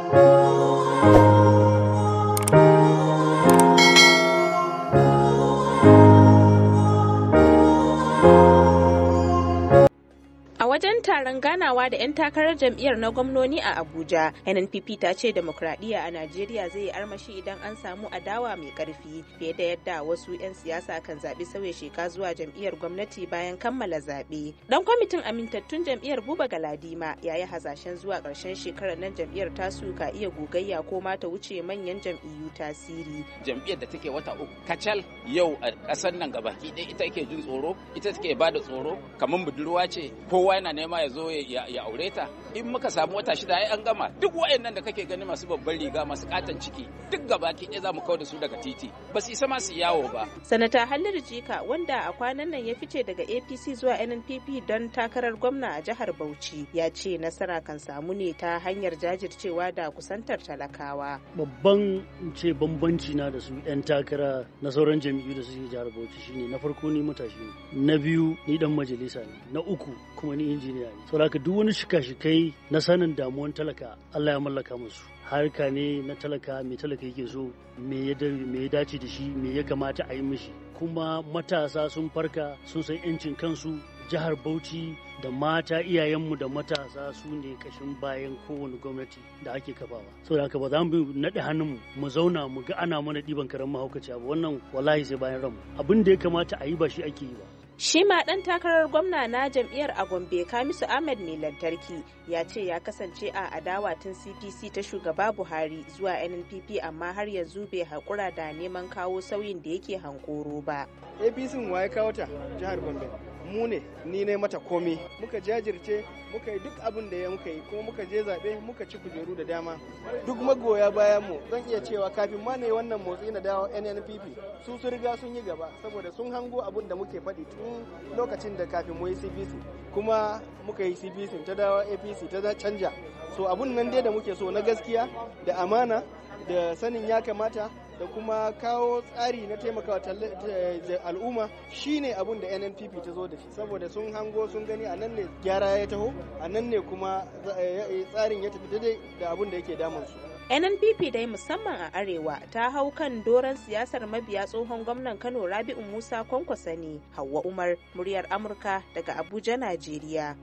A wajen taron ganawa da 'yan takarar jam'iyyar na gwamnoni a Abuja, NNPP ta ce demokradiyya a Najeriya zai yi armashi idan an samu adawa mai karfi fiye da yadda wasu 'yan siyasa kan zaɓi sauya sheka zuwa jam'iyyar gwamnati bayan kammala zaɓe. Dan kwamitin amintattun jam'iyyar Buba Galadima ya yi hasashen zuwa ƙarshen shekarar nan jam'iyyar tasu ka iya gogayya ko ma ta wuce manyan jam'iyyu tasiri. Jam'iyyar da take wata 3 kacal yau a ƙasar nan gabaki ɗaya ita ke jin tsoro, ita take ba da tsoro, kamar budurwa ce kowa yana nema ya zo ya aure ta. In muka samu wata 6 ai an gama. Duk waɗannan da kake gani masu babban riga masu katon ciki duk gabaki ɗaya za mu kawo da su daga titi, ba su isa ma su yawo ba. Sanata Halliru Jika, wanda a kwanan nan ya fice daga APC zuwa NNPP don takarar gwamna a jihar Bauchi, ya ce nasara kan samu ne ta hanyar jajircewa da kusantar talakawa. Babban ce bambanci na da su 'yan takara na sauran jam'iyyu da suke jihar Bauchi shine, na farko ni matashi ne, na biyu ni dan majalisa ne, na uku kuma ni injiniya ne. Saboda haka duk wani shika-shikai na sanin damuwan talaka Allah ya mallaka musu. Harka ne na talaka, me talaka yake so, me ya dace da shi, me ya kamata a yi mishi. Kuma matasa sun farka, sun san 'yancin kansu. Jihar Bauchi da mata iyayenmu da matasa su ne kashin bayan kowane gwamnati da ake kafawa. Saboda haka ba za mu naɗe hannunmu mu zauna mu ga ana mana ɗiban karen mahaukaci ba, wannan wallahi sai bayan ranmu. Abin da ya kamata a yi ba shi ake yi ba. Shi ma ɗan takarar gwamna na jam'iyyar a Gombe, Kamisu Ahmed mai lantarki, ya ce ya kasance a adawa tun CPC ta shugaba Buhari zuwa NNPP, amma har yanzu bai haƙura da neman kawo sauyin da yake hankoro ba. APC waye kawo ta jihar Gombe? Mu ne, ni ne mata komi. Muka jajirce, muka yi duk abin da ya muka yi, kuma muka je zaɓe muka ci kujeru da dama. Duk magoya bayan mu, zan iya cewa kafin ma ne wannan motsi na dawo NNPP, su sun riga sun yi gaba saboda sun hango abin da muke faɗi tun lokacin da kafin mu yi CPC, kuma muka yi CPC ta dawo APC ta canja. So abun nan dai da muke so na gaskiya da amana da sanin ya kamata da kuma kawo tsari na taimakawa al'umma shine abun da NNPP ta zo da shi, saboda sun hango sun gani a nan ne gyara ya taho, a nan ne kuma tsarin ya tafi daidai da abun da yake damun su. NNPP dai musamman a Arewa ta hau kan doron siyasar mabiya tsohon gwamnan Kano Rabi'u Musa Kwankwaso ne. Hauwa Umar, muryar Amurka daga Abuja, Najeriya.